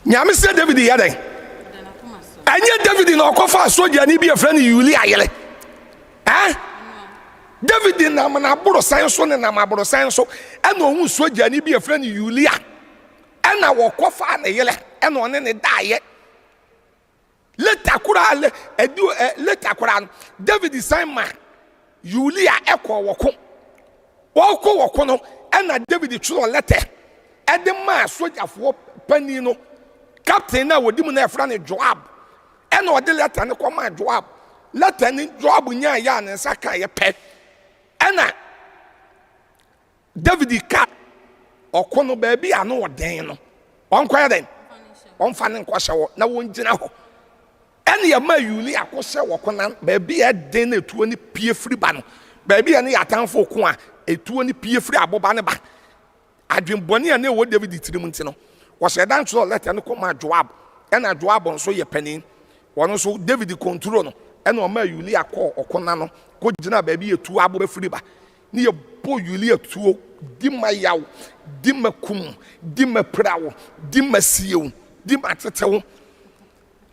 Nyame sɛ David yɛ dɛn ɛnyɛ David na ɔkɔfa sogyani bi ɛfrɛ no Uria yere eh David nam n'aborosan so nenam aborosan so ɛna ɔhu sogyani bi ɛfrɛ no Uria ɛna wɔkɔfaa ne yere ɛna ɔne ne daeɛ later koraa le ɛdu ɛ later koraa no David san ma Uria ɛkɔɔ wɔko wɔkɔ wɔko no ɛna David twerɛ lɛtɛ ɛde maa sogyafoɔ panin no captain no a wɔdi mu no ɛfrɛ no Joab ɛna ɔde lɛtɛ no kɔmaa Joab lɛtɛ no Joab nyaeɛ a ne nsa kaeɛ pɛ. Ɛna David ka ɔko no baabi a no ɔden no, ɔnkɔyɛ dɛn? Ɔmfa ne nkɔhyɛ hɔ na wɔngyina hɔ. Ɛne ɛma Uria kɔhyɛ wɔ ko no baabi a ɛden na etuo no pie firi ba no, baabi a ɛne atamfo ko a etuo no pie firi aboba no ba. Adwemmɔne a na ɛwɔ David tirim nti no, ɔhyɛɛ da twerɛɛ lɛtɛ no kɔmaa Joab. Ɛnna Joab nso yɛ panin. Ɔno nso, David kɔntrol no, ɛnna ɔmaa Uria kɔɔ ɔko no ano kɔgyinaa baabi a etuo aboba firi ba. Ne yɛbɔ Uria tuo, di ma yaw, di ma kum, di ma pira wo, di ma sie wo, di ma tete wo.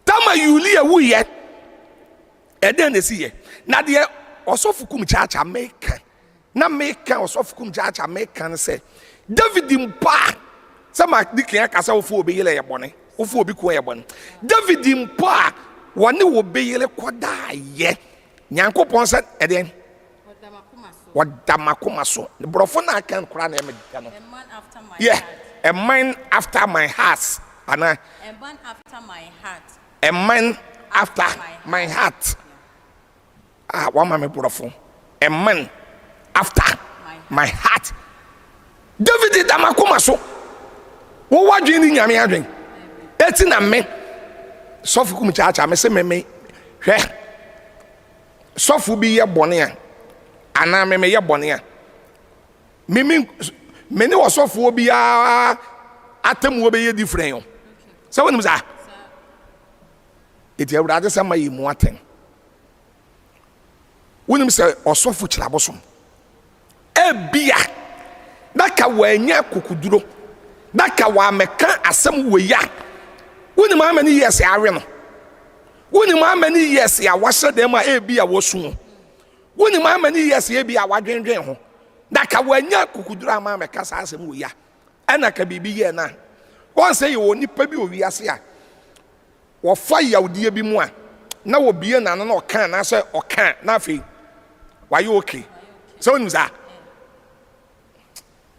Tama Uria wuiɛ, ɛdɛn na ɛsiiɛ? Na deɛ ɔsɔfo kum kyaakyaa meka na meka ɔsɔfo kum kyaakyaa meka no sɛ David mpo a sɛ ma di kan aka sɛ wofo obi yere yɛ bɔne wofo obi kun yɛ bɔne David mpo a wɔne obi yere kɔdaayɛ Nyankopɔn sɛ ɛdeɛn wɔda makoma so ne borɔfo no aka koraa na ɛmɛ da no yɛ a man after my heart anaa a man after my heart a man after my heart Ah, wama me borɔfo. A man after my heart. David da m'akoma so. Wowɔ adwene ne nyame adwene. Eti na me sɔfo kum kyaakyaa me se me me hwɛ sɔfo bi yɛ bɔne a anaa me meyɛ bɔne a me me me ne ɔsɔfoɔ biara atemmuo bɛyɛ different o. Sɛ wonim saa? Eti Awurade sɛ ma yɛ mu atɛn. Wonim sɛ ɔsɔfo kyerɛ abosom. Ebia na ka wanya akokoduro na ka wamɛka asɛm wei a wonim how many years awe no. Wonim how many years a wahyɛ dɛm a ebia wasu. Wonim how many years ebia wadwendwen ho. Na ka wanya akokoduro ama amɛka saa asɛm wei a ɛna ka biribi yɛɛ no a. Wɔn sɛ yɛwɔ nipa bi wɔ wiase a wɔfa yawdeɛ bi mu a na wɔbie n'ano na ɔka anaasɛ ɔka na afei wayɛ okay sɛ wonim saa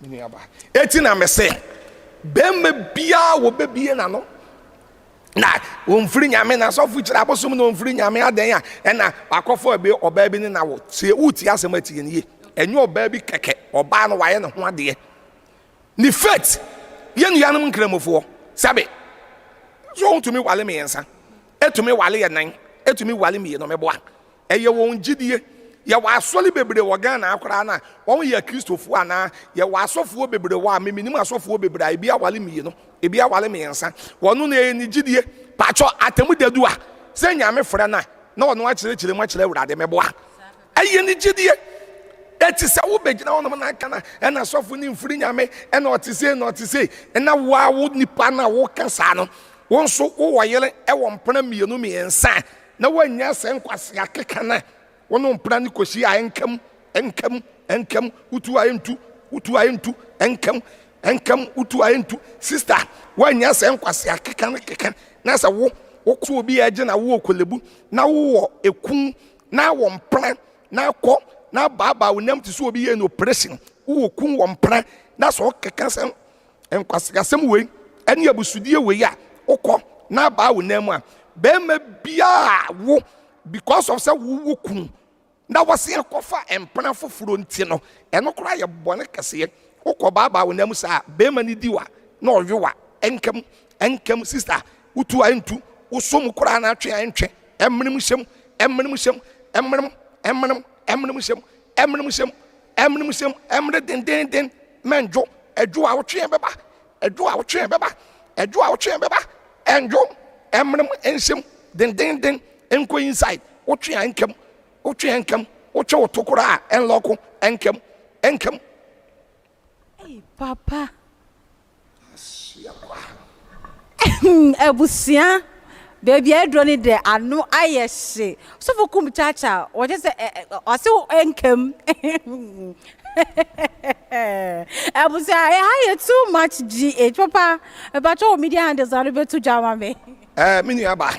me nuaba eti na mese bɛrima biara wɔbɛbie n'ano na wɔmfiri nyame na sɔfo kyerɛ abosom na wɔmfiri nyame adɛn a ɛna wakɔfo ɛbi ɔbaa bi ne na wɔ tie wotie asɛm atie ne yie ɛnyɛ ɔbaa bi kɛkɛ ɔbaa no wayɛ ne ho adeɛ Ne faith yɛ nuanom nkramofoɔ sɛbe so wɔn tumi wale mmiɛnsa etumi wale yɛ nan etumi wale mmienu meboa ɛyɛ wɔn gyidie yɛwɔ asɔre bebree wɔ Ghana akoraa na wɔn yɛ kristofoɔ anaa yɛwɔ asɔfoɔ bebree wɔ a memenim asɔfoɔ bebree a ebi awale mmienu ebi awale mmiɛnsa wɔn no ɛyɛ ne gyidie patwɔ atɛmu dadu a sɛ nyame frɛ no a na ɔno akyerɛkyerɛ mu akyerɛ awurade meboa Ɛyɛ ne gyidie. Ɛte sɛ wobɛgyina hɔnom na aka na ɛna sɔfo ne mfiri nyame ɛna ɔte sei na ɔte sei ɛna wo a wo nipa no a woka saa no wo nso wowɔ yere ɛwɔ mpena mmienu mmiɛnsa na woanya sɛ nkwasea keka no a wo ne mpena no kɔsi a ɛnkam ɛnkam ɛnkam wotu a ɛntu wotu a ɛntu ɛnkam ɛnkam wotu a ɛntu sister woanya sɛ nkwasea keka no keka na sɛ wo wokɔ obi a ɛgye na wowɔ kolebu na wowɔ ekun na wɔ mpena na akɔ na abaabaa wo nam te sɛ obi yɛ no operation wowɔ kun wɔ mpena na sɛ ɔkeka sɛ nkwaseasɛm wei ɛne abusudie wei a wokɔ na abaa wo nan mu a bɛrima biara wo because of sɛ wowɔ kun na wɔse akɔfa mpena foforɔ nti no ɛno koraa yɛ bɔne kɛseɛ wokɔ baabaa wo nan mu saa bɛrima no di wa na ɔwe wa ɛnkam ɛnkam sister wotu a ɛntu wosɔ mu koraa na atwe a ɛntwe Ɛmenem hyɛm, ɛmenem hyɛm, ɛmenem, ɛmenem, ɛmenem hyɛm, ɛmenem hyɛm, ɛmenem hyɛm, ɛmene dendenden, mɛndwo, ɛdwo a wotwe bɛba, ɛdwo a wotwe bɛba, ɛdwo a wotwe bɛba, ɛndwo, ɛmenem nhyɛm, dendenden, nkɔ inside, wotwe a ɛnkam, wotwe a ɛnkam, wotwe wo to koraa a ɛnlɔko, ɛnkam, ɛnkam. Ei papa. Abusua, baabi a aduro no deɛ ano ayɛ hye. Sɔfo kum kyakya, wɔkyɛ sɛ ɔse nkam. Abusua, ɛha yɛ too much GH. Papa, mepakyɛ wɔ media handles ano bɛto dwa ma me. Eh, me nua ba,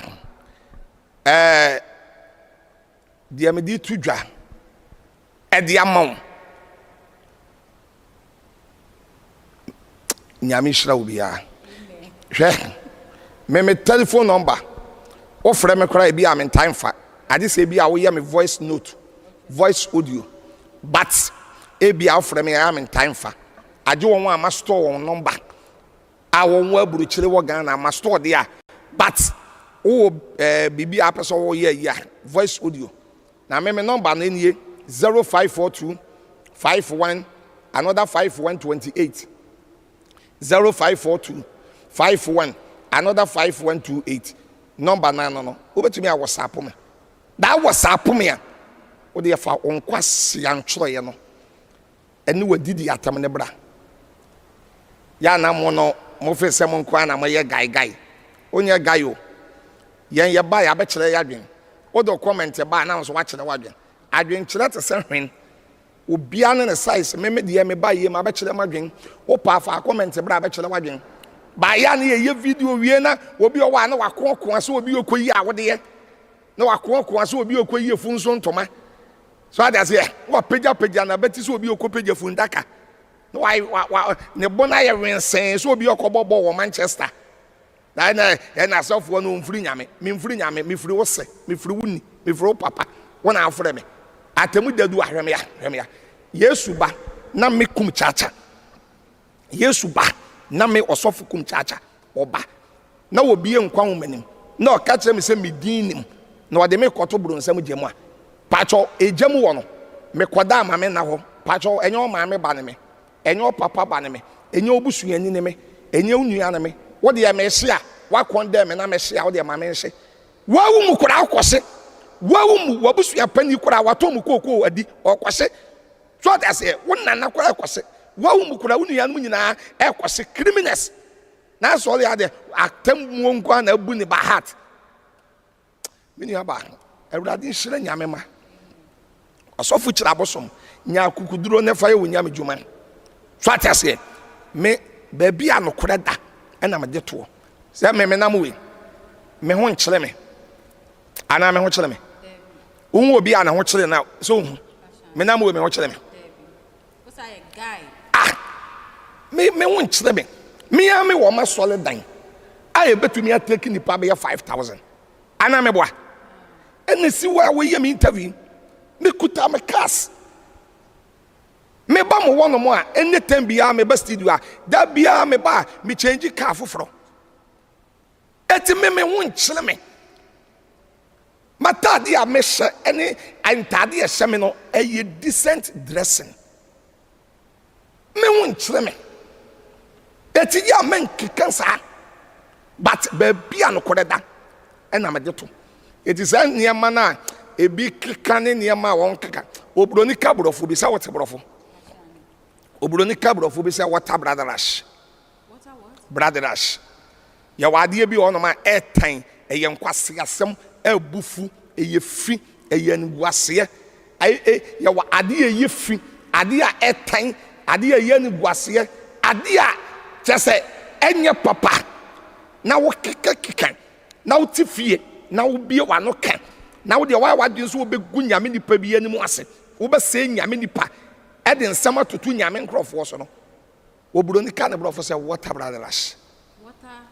eh, deɛ mede to dwa ɛde ama wo. Nyame nhyira wo biara. Hwɛ, me me telephone number, wofrɛ me koraa ebi a mentaa mfa. Ade sɛ ebi a woyɛ me voice note, voice audio. But ebia wofrɛ me a mentaa mfa. Agye wɔn a ma store wɔn number a wɔn wɔ aburokyire wɔ Ghana ma store deɛ a but wowɔ eh, biribi a apɛ sɛ wɔyɛ ayi a voice audio na me me number no nie 0542 51 another 5128 0542 51 another 5128 number no ano no wobɛtumi a WhatsApp me Daa wɔ saa pome a wode fa wo nkwasea ntwerɛeɛ no ne w'adidi atam no bra. Yɛ a na mo no mo feel sɛ mo nko ara na moyɛ guy guy. Wonyɛ guy o. Yɛn yɛba a yɛabɛkyerɛ yɛn adwene. Wode wo comment ba a na wo nso woakyerɛ w'adwene. Adwenkyerɛ te sɛ hwen. Obiara ne ne size. Me me deɛ meba yie mabɛkyerɛ m'adwene. Wopɛ a fa comment bra bɛkyerɛ w'adwene. Baayɛ a na yɛyɛ video wie na obi ɔwɔ a na wakoakoa sɛ obi ɔkɔyi awodeɛ. Na wakoakoa sɛ obi ɔkɔyi afu nso ntoma. So ade aseɛ na wapagyapagya n'abati sɛ obi ɔkɔpagya fundaka. Na wa, wa, wa, ne bo no ayɛ wensɛn sɛ obi ɔkɔbɔ bɔɔl wɔ Manchester. Na ɛna ɛna asɔfoɔ no ɔmfiri Nyame. Memfiri Nyame, mefiri wo se, mefiri wo ni, mefiri wo papa. Wo na afrɛ me. Atemu dadu a, hwɛ me ya, hwɛ me ya. Yesu ba, na me kum kyakya. Yesu ba, na me ɔsɔfo kum kyakya. Ɔba, na wɔbie nkwa nwoma nim, na ɔka kyerɛ me sɛ me din nim, na ɔde me kɔto bronsam gya mu a, pakyɛw, egya mu wɔ no, mekɔda a ma me nna hɔ, pakyɛw, ɛnyɛ ɔmaame ba ne me, ɛnyɛ ɔpapa ba ne me, ɛnyɛ wo busuani ne me, ɛnyɛ wo nua ne me, wo deɛ mehye a, woakɔndɛm me na mehye a, wo deɛ ma menhye. Woawo mu koraa wokɔhye, woawo mu, w'abusua panin koraa watɔn mu kookoo adi, ɔkɔhye. So ɔte aseɛ, wo nana koraa ɛkɔhye, woawo mu koraa wo nuanom nyinaa ɛkɔhye, criminals. Na asɔre adeɛ, atemmuo nko ara na abu ne ba heart. Me nua baa, Awurade nhyira Nyame ma. Ɔsɔfo kyerɛ abosom, nya akukuduro na fa yɛ wo Nyame dwuma. So ate aseɛ? Me, baabi a nokorɛ da, ɛna mede toɔ. Sɛ me menam wei, me ho nkyerɛ me. Anaa me ho kyerɛ me? Wohu obi a ne ho kyerɛ na sɛ wohu. Menam wei me ho kyerɛ me. Ah, me me ho nkyerɛ me. Me ara me wɔ m'asɔre dan a ebetumi atake nipa bɛyɛ 5000. Ana meboa? Ɛna si hɔ a wɔyɛ me interview. Me kuta me cars. Me ba mo wɔ nom a ɛne tɛm biara me ba studio a da biara me ba a me change car foforɔ. Eti me me ho nkyerɛ me. M'ataade a mehyɛ ne ntaade a ɛhyɛ me no, ɛyɛ decent dressing. Me ho nkyerɛ me. Eti yɛ a menkeka saa. But baabi a nokorɛ da ɛna mede to. Eti saa nneɛma no a ebi keka ne nneɛma a wɔn keka. Oburoni ka borɔfo bi sɛ wote borɔfo. Oburoni ka borɔfo bi sɛ water brother rush. Brother rush. Yɛwɔ adeɛ bi wɔ hɔnom a ɛtan, ɛyɛ nkwaseasɛm, ɛbu fu, ɛyɛ fi, ɛyɛ animguaseɛ. Yɛwɔ adeɛ a ɛyɛ fi, adeɛ a ɛtan, adeɛ a ɛyɛ animguaseɛ, adeɛ a kyerɛ sɛ ɛnyɛ papa na wokekakeka na wote fie na wobie w'ano ka na wodeɛ woayɛ w'adwene sɛ wobɛgu nyame nipa bi anim ase, wobɛsɛe nyame nipa ɛde nsɛm atoto nyame nkurɔfoɔ so no. Oburoni ka ne borɔfo sɛ water brotherlash.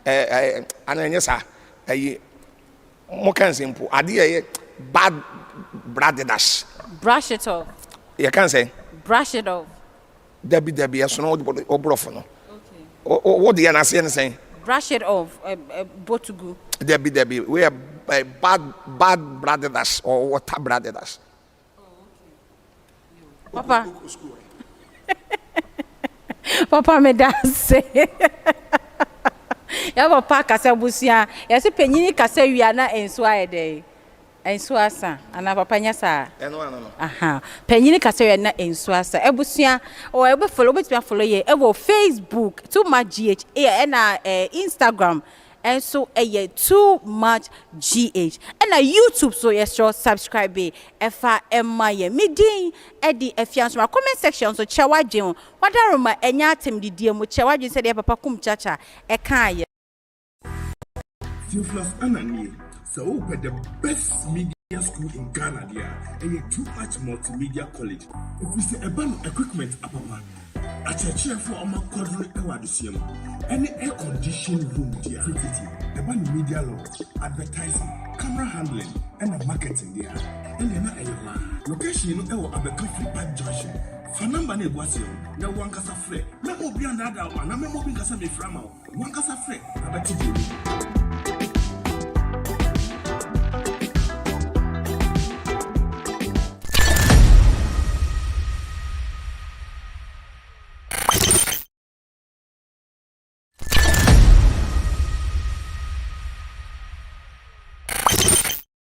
Ɛɛ ɛɛ ana ɛnyɛ saa ɛyi mo ka nsɛm mpo adeɛ ɛyɛ bad brotherlash. Brush it off. Yɛ ka nsɛn. Brush it off. Dabi dabi ɛsono wo borɔfo no. Wo deɛ n'aseɛ ne sɛn. Brush it off botugu. Dabi dabi wei yɛ bad bad brotherlash or water brotherlash. Papa. Papa me da ase. Ya papa kasa busua. Yɛse panyini kasa wia na nsuo ayɛ dɛn? Nsuo asa. Anaa papa nyɛ saa? Ɛno ano no. Aha. Panyini kasa wia na nsuo asa. Abusua, o ɛbɛ follow, wobɛtumi afollow yɛ ɛwɔ Facebook, Too Much GH, ɛna eh, Instagram nso ɛyɛ Too Much GH. Ɛna YouTube so yɛsrɛ subscribe ɛfa ɛma yɛn. Me din ɛde Afia Nsoroma. Comment section nso kyerɛ w'adwen. W'adaroma ɛnyɛ atem didie mu. Kyerɛ w'adwen sɛdeɛ papa kum kyakya ɛkaayɛ. Theophilus Annan nie, sɛ wopɛ the best media school in Ghana deɛ a, ɛyɛ Too Much Multimedia College. Ɛfiri sɛ ɛba no equipment apapa. Akyerɛkyerɛfo a wɔakwadare wɔ adesua mu ne air conditioned room deɛ a, tititi ɛba no media law, advertising, camera handling ɛna marketing deɛ a, ɛnneɛ na ɛyɛ hɔ ara. Location no wɔ Abɛka Free Park Junction. Fa number no a ɛgu aseɛ no na wo ankasa frɛ. Mɛmma obi annaadaa wo anaa mɛmma obi nka sɛ mefrɛ ama wo. Wo ankasa frɛ na bɛte deɛ ɛwɔ mu.